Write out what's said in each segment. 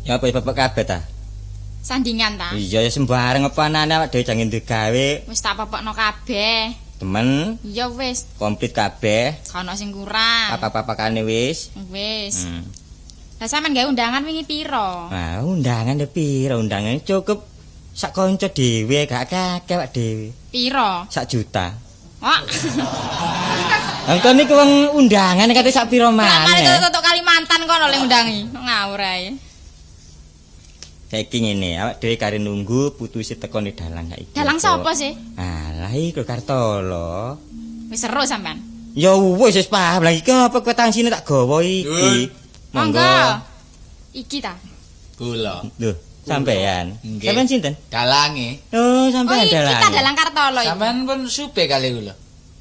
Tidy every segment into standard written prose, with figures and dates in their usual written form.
Ya apa bapak kabeh ta? Sandingan ta? Iya ya sembarang apa anane awak dhewe jangan digawe. Wis tak pepekno kabeh. Temen. Iya wis. Komplit kabeh. Gak ono sing kurang. Apa-apakane wis. Wis. Lah sampean gawe undangan wingi piro? Wah, undangan ya piro? Undangan cukup sak kanca dhewe, gak akeh awak dhewe. Piro? 1 juta. Wah. Engko niku wong undangan kate sak piro Lah mari maneh. tutuk Kalimantan kono le undangi. Ngawur ae. Saiki ngene, awak dhewe kare nunggu putuse tekone dalang saiki. Dalang sapa sih? Alah iku Kartolo. Wis seru sampean. Ya wis wis paham. Lah iki apa kwetansine tak gawa iki. Monggo. Iki ta. Kula. Lho, sampean. Nggih. Sampean sinten? Dalange. Oh, Oh, sampean iki dalang. ta dalang Kartolo iki. Sampean pun supe kali kula.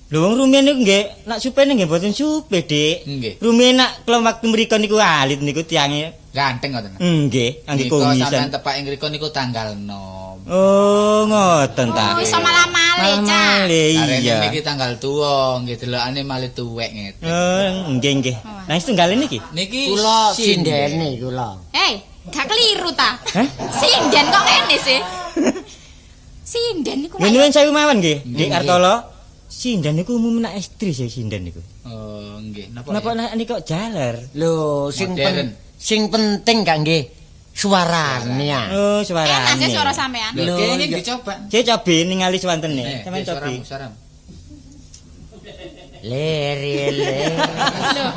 Lho wong rumiyin niku nggih, nak supene nggih mboten supe, Dik. Nggih. Rumiyin nak klem waktu mriku niku alit niku tiange. Ganteng ngoten. Nggih, angge Nika komisan. sampean tepak ing mriku niku tanggal 6. Oh, ngoten ta. Oh, iso malah malih, Cak. Malih, Arene iya. niki tanggal tuwa, nggih delokane malih tuwek ngeten. Oh, nggih nggih. Lah setunggal niki. Niki Kula sindene kula. Hei, gak keliru ta? Hah? Sinden kok ngene sih? Sinden niku. Nggih nuwun sewu mawon nggih, Dik Nggih. Kartolo. Sinden niku umum nak estri sih sinden niku. Oh, nggih. Napa? Napa nak niku kok jaler? Lho, sing Modern. sing penting gak nggih suarane. ah. Oh, Enak suarane. sih suara sampean. Lho, Lho, kene iya. dicoba. Saya cobi ningali swantene. Eh, Sampeyan cobi. suaramu, suaramu. Lere le. Lho,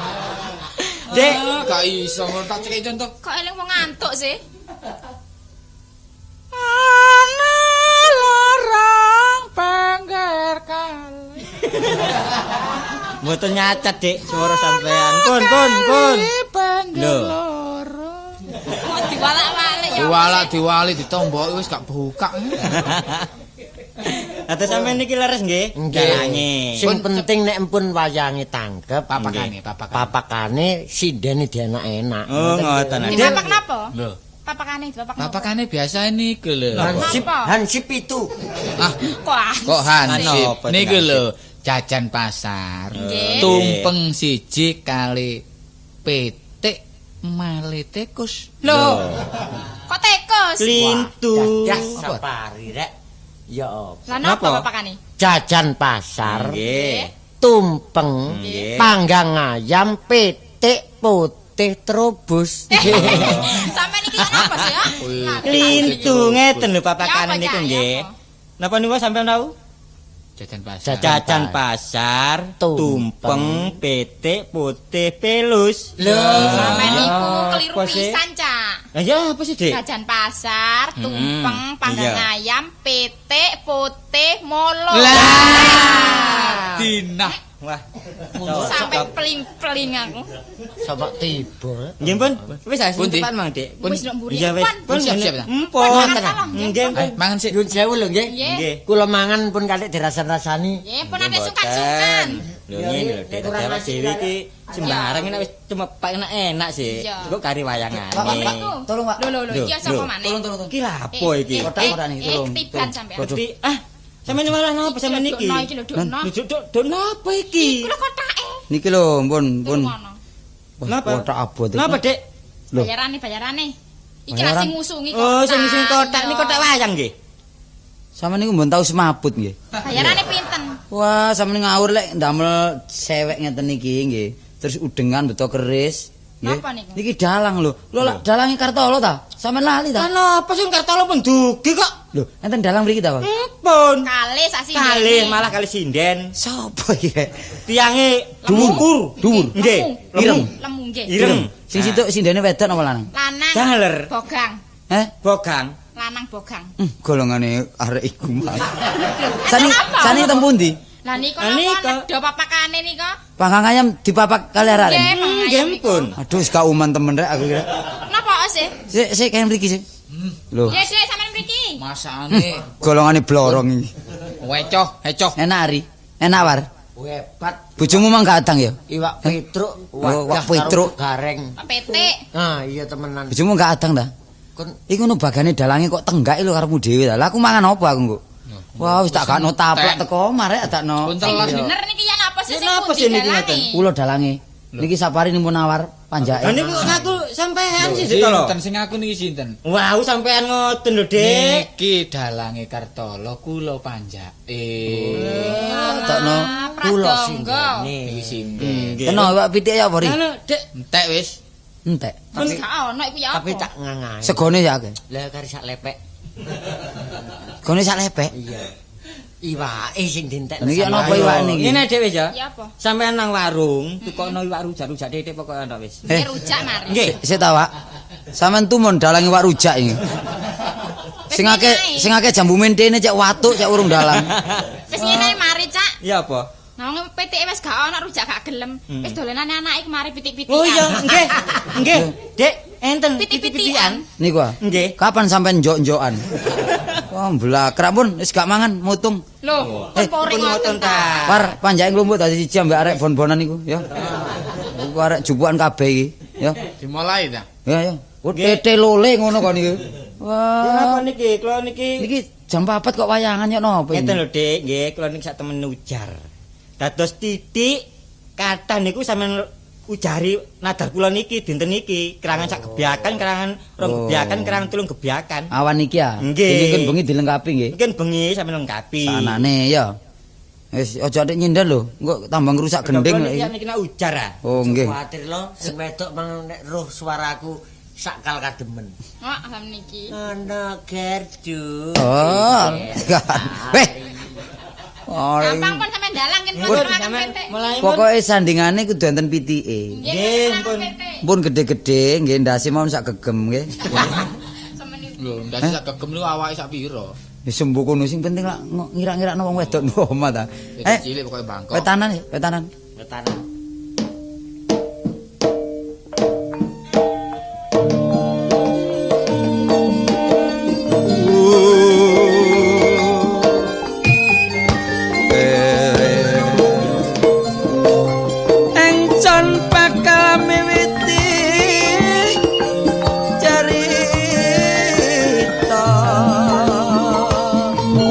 Dek, Ah, gak iso ngono tak cekek contoh. kok eling wong ngantuk sih? Ana lorong pinggir kali. mboten nyacat, Dik, suara sampean. Pun, pun, pun. Pinggir Lho. lorong. Kok diwalak-walik ya? Diwalak diwali ditomboki wis gak buka. Atus sampean niki leres nggih? Nggih. Dalange. Sing penting nek empun wayange tangkep, Papakane, papakane. papakane sindene dienak-enak. Oh, ngoten. Dik. Dipapak napa? Lho, Papakane dipapak napa? papakane biasa niku lho. Hansip, Napa? hansip itu. Ah, Kok kok hansip Napa niku hansip? lho, jajan pasar. Nggih. Tumpeng siji kali pitik male tikus. Lho. Kok tikus? Klintu. Wah, safari rek. Ya apa? Lah napa Napa? papakane? Jajan pasar, Nggih. tumpeng, Nggih. panggang ayam, pitik putih terobos. Sampeyan iki napa sih ya? Klintu ngeten lho papakane Ya apa, niku Cak? Ya nggih. apa? Napa niku sampean tahu? Jajan pasar. Jajan pasar, Tumpeng. tumpeng, pitik putih pelus. Lho, Sampeyan niku keliru Apa sih? pisan, Cak. Lah ya apa sih, Dik? Jajan pasar, tumpeng, panggang iya. ayam, pitik putih molo. Lah, dinah. Wah. Sampai peling-peling aku. Sama tiba. Nggih pun, wis ah Pundi? tepan Mang, Dik. Wis nduk mburi. Iya wis. Pun. Siap-siap, ta? Mpun. Pun, tolong. Nggih. Eh, mangan sik. Nyun sewu lho nggih. Nggih. Nggih. Kula mangan pun kali dirasan-rasani. Nggih, pun ate sungkan-sungkan. Lho ngene lho, Dik. Kurang Dadi awak asik dhewe iki sembarang enak wis tumepak enak-enak sih. Iya. Kok kari wayangane. Tolong, Pak. Lho lho lho, Lho, iki sapa lho. maneh? Tolong, tolong, tolong. Iki lha apa iki? Kotak-kotak niki, tolong. Ketiban sampean. Dadi ah, sampeyan malah napa sampeyan niki? Lho, iki lho, dokno. Lho, dok, dok napa iki? Iku lho kotake. Niki lho, pun, pun. Ngono. Wah, Napa? Kotak abot. Napa, Dik? Lho. Bayarane, bayarane. Iki lah Bayaran. sing ngusungi kotak. Oh, sing sing kotak ini kotak wayang nggih. Sampeyan niku mbon tau semaput nggih. Bayarane pinten? Wah, sampeyan ngawur lek ndamel sewek ngeten niki nggih. Terus udengan beto keris. Nggih. Napa niku? Niki dalang lho. Lho lak dalange Kartolo ta? Sampeyan lali ta? Lah napa sing Kartolo pun dugi kok? Lho, enten dalang mriki ta, Pak? Pun. Kalih sak sindene. Kalih malah kalih sinden. Sopo iki? Tiange dhuwur. Dhuwur. Nggih. Ireng. Lemu nggih. Ireng. Sing situk sindene wedok napa lanang? Lanang. Jaler. Bogang. Heh? Bogang. Lanang bogang. Golongane arek iku mah. Sani Kenapa? sani teng pundi? Lah niku Lah napa nika. nedha papakane nika? Panggang ayam dipapak kali arek. Nggih, panggang Nggih ayam niku. pun. Aduh, wis gak uman temen rek aku kira. Napa sih? Sik sik kene mriki sik. Lho, Nggih, sik sampean mriki. Masakane golongane blorong iki. wecoh, ecoh. Enak Ari. Enak War. Hebat. Bojomu mang gak adang ya? Iwak petruk, Oh, wadah iwak petruk. karo gareng. Petik. Ah, iya temenan. Bojomu gak adang ta? Kon Iku ngono bagane dalange kok tenggak lho karepmu dhewe ta. Lah aku mangan apa aku engko? Wah, wis tak gakno taplak teko omah rek adakno. Pun Sing telas. bener niki ya napa sih Ya sing napa pundi sih niki dalange? ngoten? Kula dalange. Niki sapari nimpun nawar panjake. Lah niku ngaku Sampean sih Dik lho. Sinten sing aku niki sinten? Wah, sampean ngoten lho, Dik. Niki dalange Kartolo kula panjake. Tokno Kula Pradongga. Niki sinden. Kena iwak pitik ya apa, Ri? Anu, Dik, Entek wis. Entek. Wis gak ono iku ya apa? Tapi tak ngangae. Segone ya akeh. Lah kari sak lepek. Segone sak lepek. Iya. Iwake sing dientek. Niki ana apa iwak niki? Ngene Dik wis ya. Ya apa? Sampean nang warung, tukokno iwak rujak-rujak titik pokoke ana wis. Eh, Rujak mari. Nggih. sik ta, Wak. Sampeyan tumon dalang iwak rujak iki. Sing akeh sing akeh jambu mentene cek watuk cek urung dalang. Wis ngene mari, Cak. Ya apa? Nah, wong pitike wis gak ono rujak gak gelem. Wis dolenane anake kemari pitik-pitikan. Oh iya, nggih. Nggih, Dik, enten Pitik-pitikan. Niku ah. Nggih. Kapan sampean njok-njokan? Wah, blakrak pun wis gak mangan mutung. Lho, Eh, kon pori Pun ngoten ngoten ta. ta. Par panjake nglumpuk dadi siji ambek arek bon-bonan niku ya. Iku arek jupukan kabeh iki ya. Dimulai ta. Ya ya. Oh tete lole ngono kok niki. Wah. Wah. Napa niki? Kula niki Niki jam 4 kok wayangan ya napa ngeten ini? lho, Dik, nggih, kula niki sak temen ujar. Dados titik kathah niku sampean ujari nadar kula niki dinten niki, kerangan sak gebiakan, kerangan rong Oh. gebiakan, kerangan telung gebiakan. Awan iki ya. Nggih. Ini kan bengi dilengkapi nggih. Mungkin bengi sampean lengkapi. Sanane ya. Wis aja atik nyindan lho, engko tambah ngrusak gending lek lek iki. niki nak ujar ah. Oh nggih. Kuwatir lho, sing wedok mang nek roh suaraku sakal kademen. Wah, alham niki. Ana gerdu. Oh. Weh. Oh, Gampang pun sampean dalang kan Pun pun sampean pitik. mulai pun. Pokoke sandingane kudu enten pitike. Nggih, pun. Pun gede-gede nggih ndase mawon sak gegem nggih. Lho, ndase sak gegem lu awake sak pira? Wis sembuh kono sing penting lak ngira-ngirakno wong wedok nduk omah ta. Pitik Eh, cilik pokoke bangkok. wetanan ya, wetanan. Wetanan. Encon bakal miwiti cerita.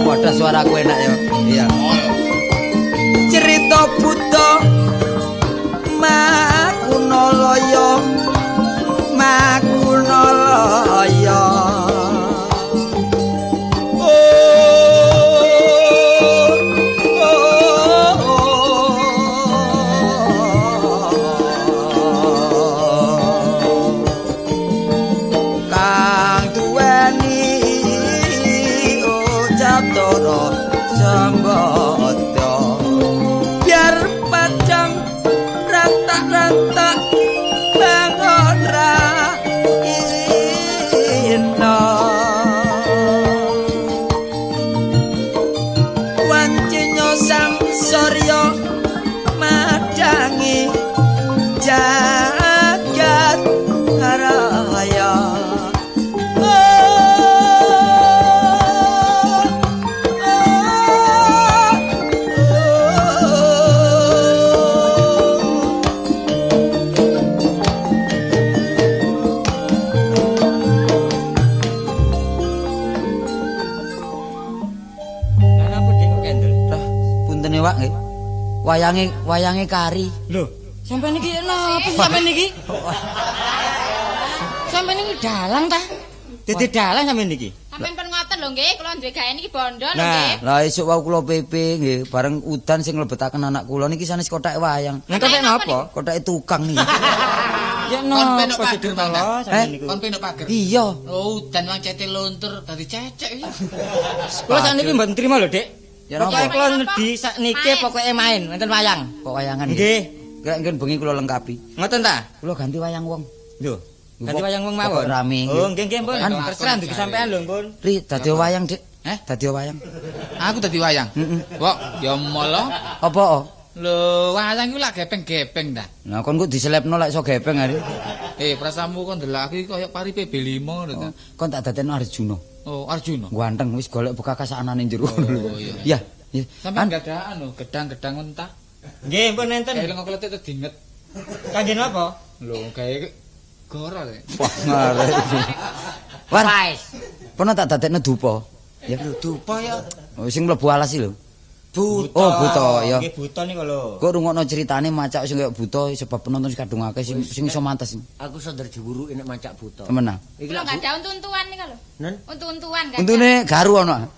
Wadah suaraku enak ya. Iya. Cerita buta makunalaya makunalaya. Kang duweni ucap toro sambata biar padang rantak-rantak bangun raina wancinya samsurya madangi jagat raya. Lah napa Dik kok kendel? Lah, puntene Wak nggih. Wayange wayange kari. Lho, sampean niki napa sih sampean niki? Sampean niki dalang ta? Dadi dalang sampean niki. Sampean pun ngoten lho nggih, kula duwe gawe niki bondo lho Nah. nggih. Lah esuk wau kula PP nggih, bareng udan sing nglebetaken anak kula niki sanes kotake wayang. Nang kotek napa? Kotake tukang niki. Ya Kon napa penok sih pager Dik Tolo sampean niku? Kon penok pager. Iya. Oh, udan wong cete luntur dadi cecek iki. Kula sakniki mboten trima lho, Dik. Ya napa? Pokoke kula nedhi sakniki Main. pokoke main, wonten wayang. Kok wayangan Nggih. Kira ngen bengi kula lengkapi. Ngoten ta? Kula ganti wayang wong. Lho, ganti wayang wong mawon. Pokok rame, nggih. Oh, nggih nggih, Pun. Kan- Terserah ndugi sampean lho, Pun. Ri, dadi wayang, Dik. Eh? Dadi wayang. Aku dadi wayang. Heeh. Kok ya molo. Apa? oh? Lho, wayang iku lak gepeng-gepeng ta. Nah, kon kok diselepno lek iso gepeng ari. Eh, prasamu kon ndelok aku iki koyo pari PB5 ngono ta. Kon tak dadekno Arjuna. Oh, Arjuna. Ganteng wis golek bekakas anane jero. Oh, iya. Iya. Iya. Sampeyan gak ada anu, gedang-gedang mentah. Nggih, pun enten. Kayak lengo kletik terus dinget. Kangge napa? Lho, gawe goro le. Wah, ngarep. War, Wis. pernah tak dadekno dupa. Ya. Lho dupa ya. Oh, sing mlebu alas iki lho. Buta. Oh, buta ya. Nggih buta niku lho. Kok rungokno ceritane macak sing kaya buta sebab penonton sing kadung akeh sing iso mantes. Aku iso ndredewuruke nek macak buta. Temen ah. Iki Kula gak ada untu-untuan niku lho. Nen? Untu-untuan gak. Untune garu ana.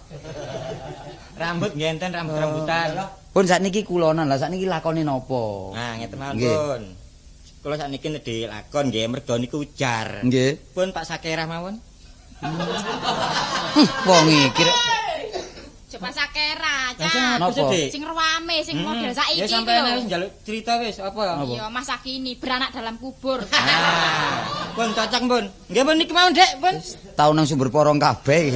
Rambut ngenten rambut-rambutan. Pun sakniki kulonan lah sakniki lakone napa? Nah, ngeten mawon pun. Kula sakniki nedhi lakon nggih mergo niku ujar. Nggih. Pun Pak Sakerah mawon. Wong iki rek. Coba Sakera, Cak. Napa? Sing ruame, sing model saiki Ya iki sampeyan lho. wis njaluk cerita wis apa? Iya, masa kini beranak dalam kubur. Ah, pun cocok pun. Nggih pun niki mawon, Dek, pun. Tau nang sumber porong kabeh.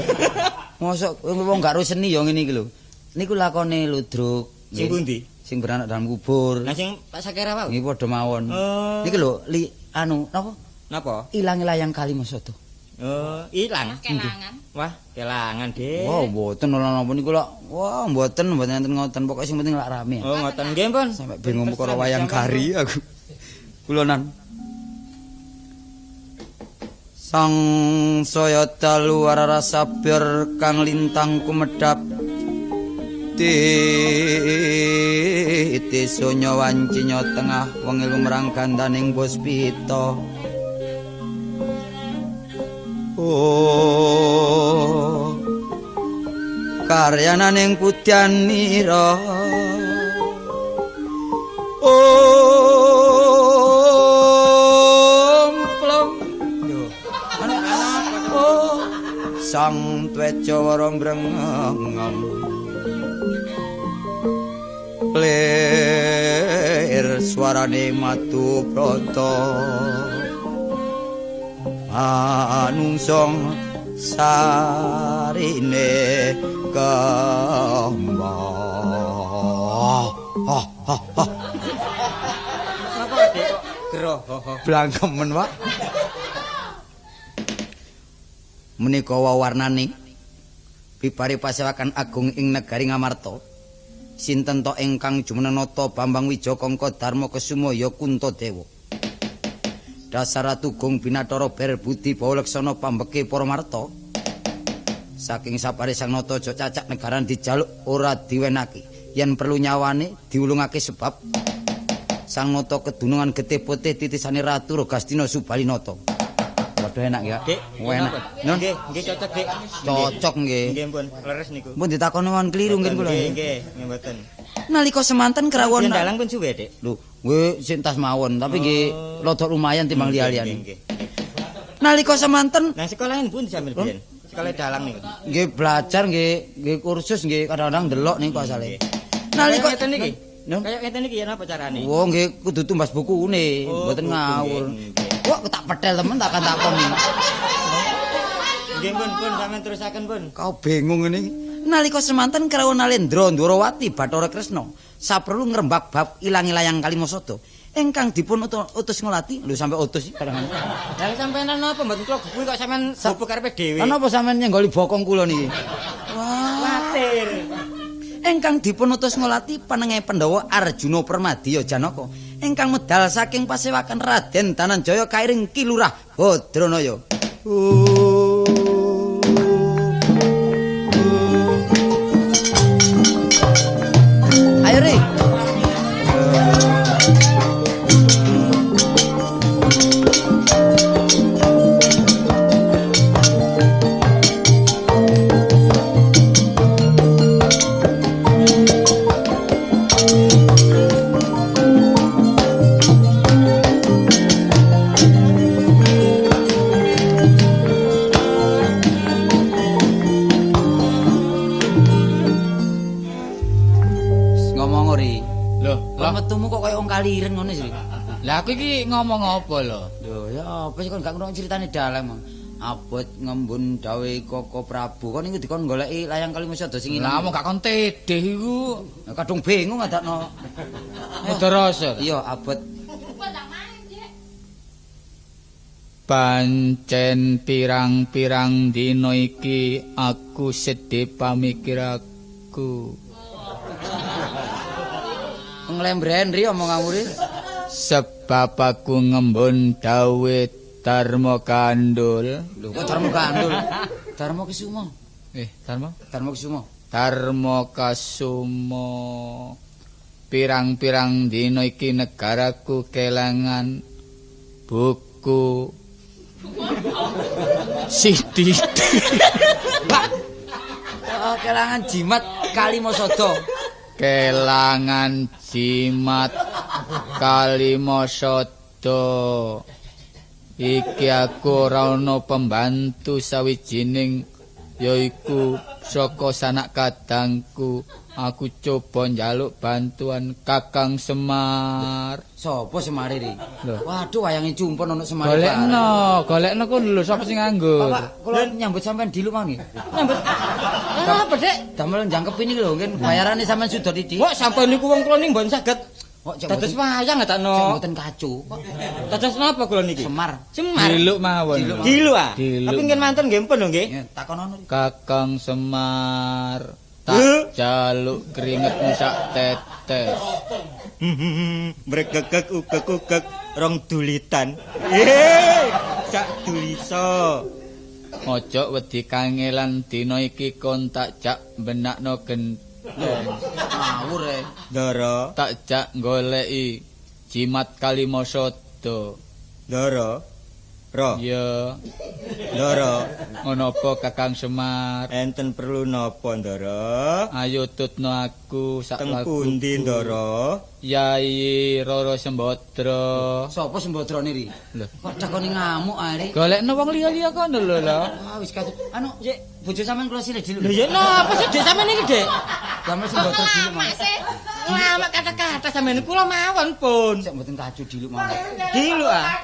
Mosok wong gak ro seni ya ngene iki lho. Niku lakone ludruk. Sing pundi? Sing beranak dalam kubur. Lah sing Pak Sakera wau. Nggih padha mawon. Oh. Niki lho anu napa? Napa? Ilange layang Kalimasada. Oh, ilang. Kelangan. Wah, kelangan, Dik. Wah, mboten ora napa niku lho. Wah, mboten enten ngoten. Pokoke sing penting lak rame. Oh, ngoten nggih, pun. Sampai bingung perkara wayang gari aku. Kulonan. Sang saya dalu arara sabir kang lintang kumedhap. Titi sonya wancinya tengah wengi lumrang gandaning puspita. Oh, karyananing putyanira. Om plong. Oh, sang tweca wara mrengeng. Lir suarane matu prata. Manungsong sarine kembang. Ha ha ha. Napa, Dik, kok geroh? Blangkemen, Pak. Menika wawarnane bibare pasewakan agung ing negari Ngamarta. Sinten to ingkang jumeneng nata Bambang Wijakangka Darma Kesuma ya Kuntadewa. Dasar Ratu Gung Binathara Berbudi bawa leksana pambeke para marta. Saking sapare sang nata aja cacak negaran dijaluk ora diwenake. Yen perlu nyawane diulungake sebab sang nata kedunungan getih putih titisane Ratu Rogastina Subalinata. Waduh enak ya. Dik, enak. Nggih, nggih cocok, Dik. Cocok nggih. Nggih pun, leres niku. Pun ditakoni mawon kliru nggih kula. Nggih, nggih, nggih mboten. Nalika semanten krawon dalang pun suwe, Dik. Lho, nggih sing tas mawon, tapi nggih rodok lumayan timbang liya-liyane. Nggih. Nalika semanten nang sekolahan pun sampeyan biyen. Sekolah dalang niku. Nggih belajar nggih, nggih kursus nggih kadang-kadang ndelok niku asale. Nalika ngeten niki. Kaya ngeten iki ya napa carane? Oh nggih kudu tumbas bukune, mboten ngawur. Wah tak petel temen takkan takon iki. Nggih pun pun sampean terusaken pun. Kau bingung ngene iki. Nalika semanten krawuh Nalendra Ndwarawati Bathara Kresna saperlu ngrembak bab ilange layang Kalimasada ingkang dipun utus ngulati lho sampe utus kadang. Lah sampean napa mboten kula gubuk kok sampean gubuk karepe dhewe. Lah napa sampean nyenggoli bokong kula niki? Wah, kuwatir. Ingkang dipun utus ngulati panenge Pandhawa Arjuna Permadiya Janaka ingkang medal saking pasewakan Raden Dananjaya kairing Ki Lurah Badranaya. Ayo ri. Kaliren ngono sih. Lah aku iki ngomong apa lho? Lho ya apa sih kon gak ngrungokne critane dalang. Abot ngembun dawe Koko Prabu. Kon iku dikon goleki layang Kalimasada sing ilang. Lah mung gak kon tedeh iku. Kadung bingung ngadakno. Mudarasa. Iya, abot. Pancen pirang-pirang dina iki aku sedih pamikiraku. Nglembren ri omong ngawure. Sebab aku ngembun dawe Darma Kandul. Lho kok Darma Kandul? Darma Kesuma. Darma? Darma Kesuma. Darma Kasumo. Pirang-pirang dina iki negaraku kelangan buku sithik. Pak. Kelangan jimat Kalimasada. Kelangan jimat Kalimasada. Iki aku ora ana pembantu sawijining yaiku saka sanak kadangku. Aku coba njaluk bantuan Kakang Semar. Sopo Semar iki? Lho. Waduh, wayange cumpon ana Semar. Golekno, golekno ku lho sapa sing nganggur. Bapak, kula nyambut sampean diluk mau nggih. Nyambut. Apa, Dek? Damel njangkep ini lho, nggih bayarane sampean sudah titik. Kok sampean niku wong kula niki mboten saged Kok cek dados wayang ta cek no. mboten kacu. Kok Dados napa kula niki? Semar. Semar. Diluk mawon. Diluk ah. Diluk. Tapi nggih manten nggih pun lho nggih. Ya, takon ono. Kakang Semar, tak jaluk keringetmu sak tetes. Mregegeg ugeg-ugeg rong dulitan. Sak dulisa. Ojo wedi kangelan dina iki kon tak jak benakno gentong. Ngawur e. Ndara, Tak jak goleki jimat Kalimasada. ndara. Ro, Ya, ndara. ngono apa Kakang Semar? Enten perlu napa, Ndara? Ayo tutno aku sak Teng lagu. pundi, Ndara? Yai Roro Sembadra. Sopo Sembadrane ri? Lho. Kok takoni ngamuk ae ri? Golekno wong liya-liya kono lho lho. Wah, wis katut. Anu, yek bojo sampean kula silih diluk. Lho ya napa sih Dek sampean iki, Dek? Damel Kok Sembadra diluk lama mawon. sih? Lama kata-kata sampean kula mawon pun. Cek mboten kacu diluk mawon. Diluk ah.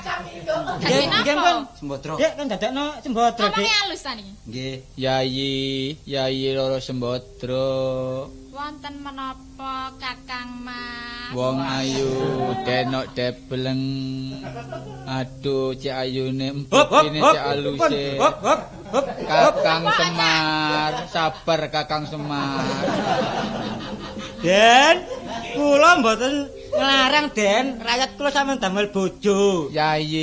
Dadi Nggih, napa? pun. Sembadra. Dek kan dadakno Sembadra, Dek. Ngomongnya halus ta niki. Nggih. Yai, Yai Roro Sembadra. Wonten menapa Kakang Mas? Wong ayu denok debleng. Aduh, cek ayune Hop hop empukine hop. cek Pun, aluse. Hop hop hop. Hop. Kakang Semar, sabar Kakang Semar. Den, kula mboten nglarang Den, rakyat kula sampean damel bojo. Yai,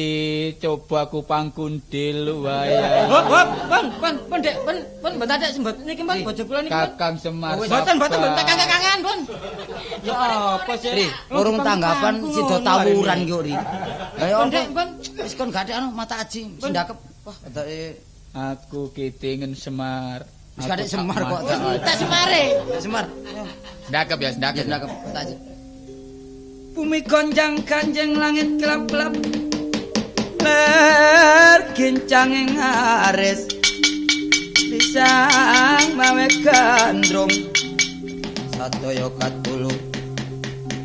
coba aku pangkundil wae. Yai. Hop hop, pun pun pun Dek, pun pun mboten Dek sembot niki pun bojo kula niki. pun. Kakang Semar. Mboten mboten mboten sabar. kangen-kangen pun. Ya apa sih? Ri, urung tanggapan sida tawuran ki ri. Lah ya Pun apa? Dek, pun. Wis kon gak ada anu mata aji sindakep. Wah, adake Aku kitingen Semar. Wis kadek Semar kok. Tak semare. Semar. Ndakep ya, Ya ndakep. ndakep mata aji. Bumi gonjang ganjeng langit kelap-kelap ler gincang ing aris pisang mawe gandrung Sadaya katulu.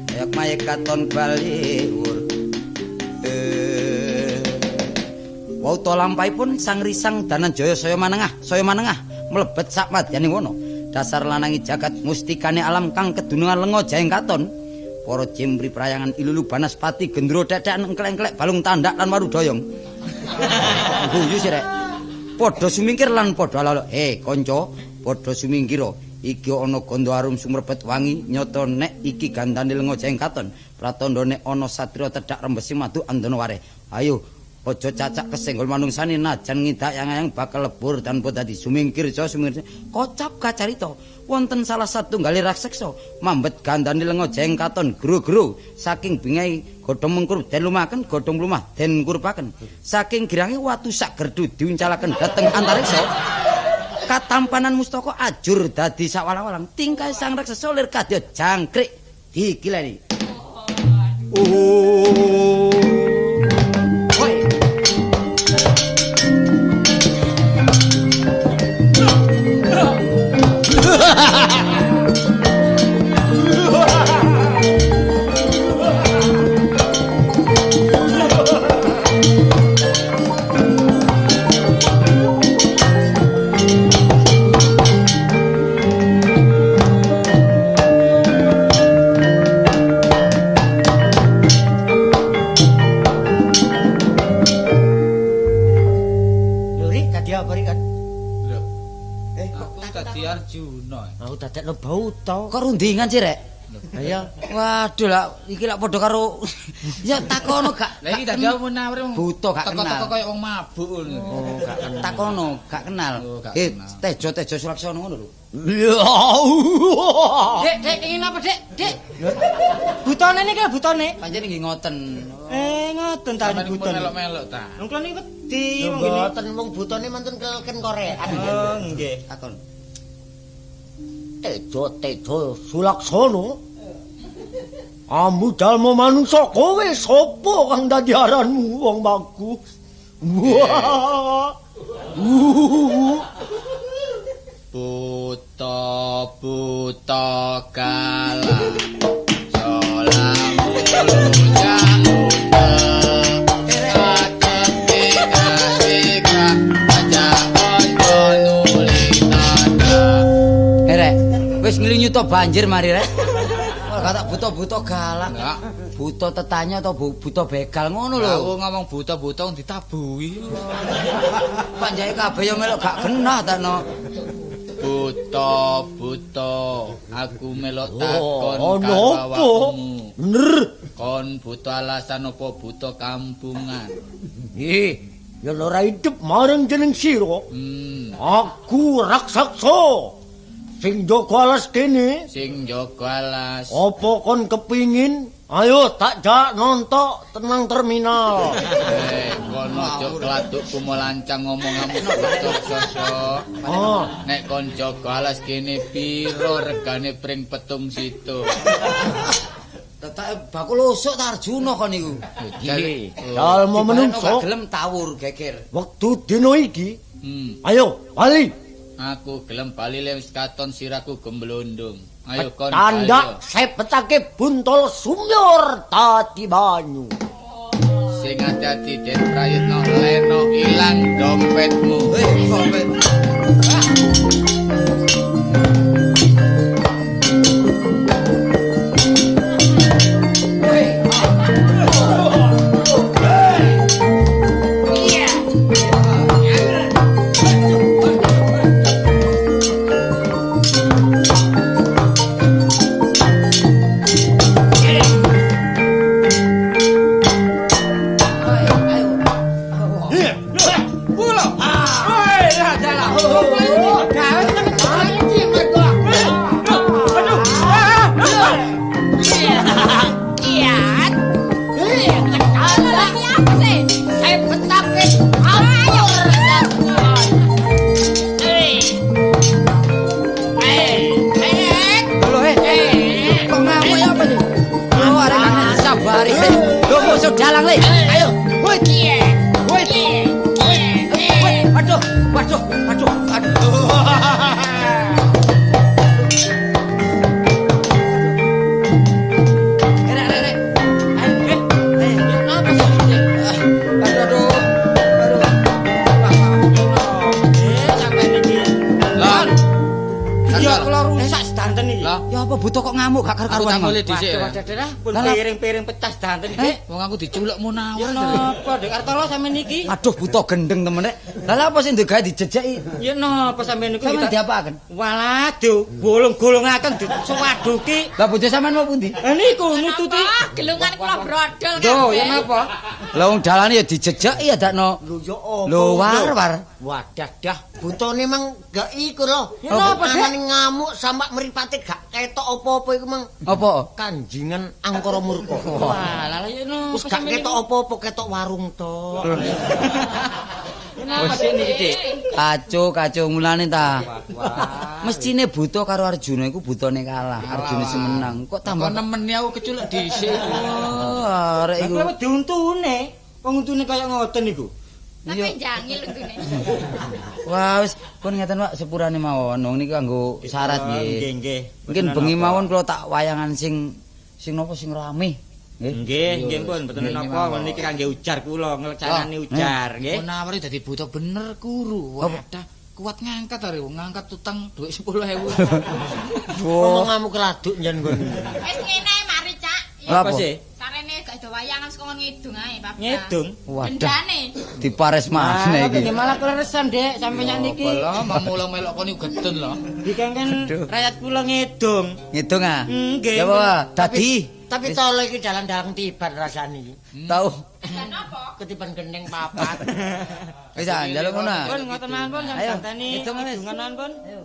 Ayak maye katon baliwur. Wauta lampahipun Sang Risang Dananjaya saya manengah mlebet sak madyaning wana. Dasar lanangi jagat mustikane alam kang kedunungan lenga jaeng katon. Para jembri prayangan ilulu banaspati gendro dedekan engklek-engklek balung tandak lan warudoyong. Guyu sih rek. Padha sumingkir lan padha alalo. He kanca, padha sumingkira. Iki ana gandha arum sumrebet wangi nyata nek iki gandane lenga jaeng katon. Pratandha nek ana satriya tedhak rembesi madu andana wareh. Ayo aja cacak kesenggol manungsane najan ngidak yang-yang bakal lebur tanpa dadi sumingkir ja sumingkir. Kocap kacarita wonten salah satunggal raseksa mambet gandane lenga jaeng katon gro-gro saking bingai godhong mengkur den lumaken godhong lumah den kurpaken saking girange watu sak gerdu diuncalaken dhateng antariksa. Katampanan mustaka ajur dadi sawalang-walang tingkahe sang raksasa lir kadya jangkrik dikileni. Woi. Lho Ri, dadi apa Ri kan? Lho, Eh, aku dadi Arjuna. Aku dadekno bauta. Kok rundingan sih rek? Ayo. Waduh lah iki lak padha karo ya takono gak. Lah iki dadi apa Munawir buta gak kenal. Teko-teko koyo wong mabuk ngono. Oh, gak kenal. Takono gak kenal. Tejo-tejo Sulaksono ngono lho. Dek, Dek, ingin apa, Dek? Dek. Butone niki lho butone. Pancen nggih ngoten. Ngoten ta butone. Melok-melok ta. Wong kula niki wedi wong ngene. Mboten wong butone mantun keleken korean. Oh, nggih. Takon. Tejo-tejo Sulaksono. Amu jalma manungsa kowe sapa kang dadi aranmu wong bagus? Wah. Buta buta kala. Salam luja wis ngelinyuta banjir mari rek. Wah gak tak buta-buta galak. Buta tetanya atau buta begal ngono lho. Aku ngomong buta-buta wong ditabuhi. Panjake kabeh yo melok gak genah ta no. Buta-buta aku melok takon karo awakmu. Bener. Kon buta alasan apa buta kampungan? Nggih, yen ora hidup marang jeneng sira. Aku raksasa. Sing jaga alas kene, sing jaga alas. Apa kon kepingin? Ayo tak jak nontok tenang terminal. Kon aja kladukku melancang ngomonganmu sosok. Oh, nek kon jaga alas kene piro regane pring petung situ? Tetake bakul usuk ta Arjuna kon niku. Nggih. Jalma menungso gelem tawur geger. Wektu dina iki. Ayo bali. Aku gelem bali le wis katon siraku gemblondong. Ayo kon. Tandak sepetake buntol sumur tati banyu. Sing ati-ati Den Prayitno leno ilang dompetmu. Hei, dompet. Pun piring-piring pecah danten iki. Wong aku diculuk Munawir. Ya napa, Dek Kartolo sampean niki? Aduh, buta gendeng temen rek. Lah lha apa sing digawe dijejeki? Ya napa sampean niku? Sampeyan diapakaken? Walah, digolong-golongaken disewaduki. Lah bojo sampean mau pundi? Lah niku nututi gelungan kula brodol kabeh. Lho, ya napa? Lah wong dalane ya dijejeki ya dakno. Lho ya apa? Lho war-war. Wadah dah, butone mang gak iku lho. Ya napa, Dek? Ngamuk sampak mripate gak ketok apa-apa iku mang. Apa? Kanjingan angkara murka. Wah, lha ya napa? Wis gak ketok apa-apa, ketok warung tok. Napa sik niki, Dik? Kacau, mulane ta. Mestine buta karo Arjuna iku butane kalah, Arjuna sing menang. Kok tambah nemeni aku keculuk dhisik. Oh, arek iku. Lah diuntune, wong untune kaya ngoten niku. Tapi jangil untune. Wah, wis pun ngeten Pak, sepurane mawon. Wong niku kanggo syarat nggih. Nggih, nggih. Mungkin bengi mawon kula tak wayangan sing sing napa sing rame. Nggih, nggih pun mboten napa niki kangge ujar kula, ngelcanane ujar nggih. Munawir dadi buta bener kuru. Wadah, kuat ngangkat arek wong ngangkat utang dhuwit 10.000. Ngomong ngamuk laduk njen nggon. Wis ngene mari, Cak. Apa sih? Sarene gak ada wayangan wis kon ngidung ae, Pak. Ngidung. Waduh, Dendane. dipares maneh Ah, iki. malah kleresan, Dek, sampeyan niki. Apa lah mamulung melok kon iku gedun lho. Dikengken rakyat kula ngidung. Ngidung ah. Nggih. Ya apa? Dadi Tapi tolo iki dalan-dalan tiban rasane iki. tau. Dan apa? Ketiban gendeng papat. Wis ah, njaluk ngono ah. Pun ngoten mawon pun Ayo, sampeyan ngidung wis. ngidungan mawon pun. Ayo.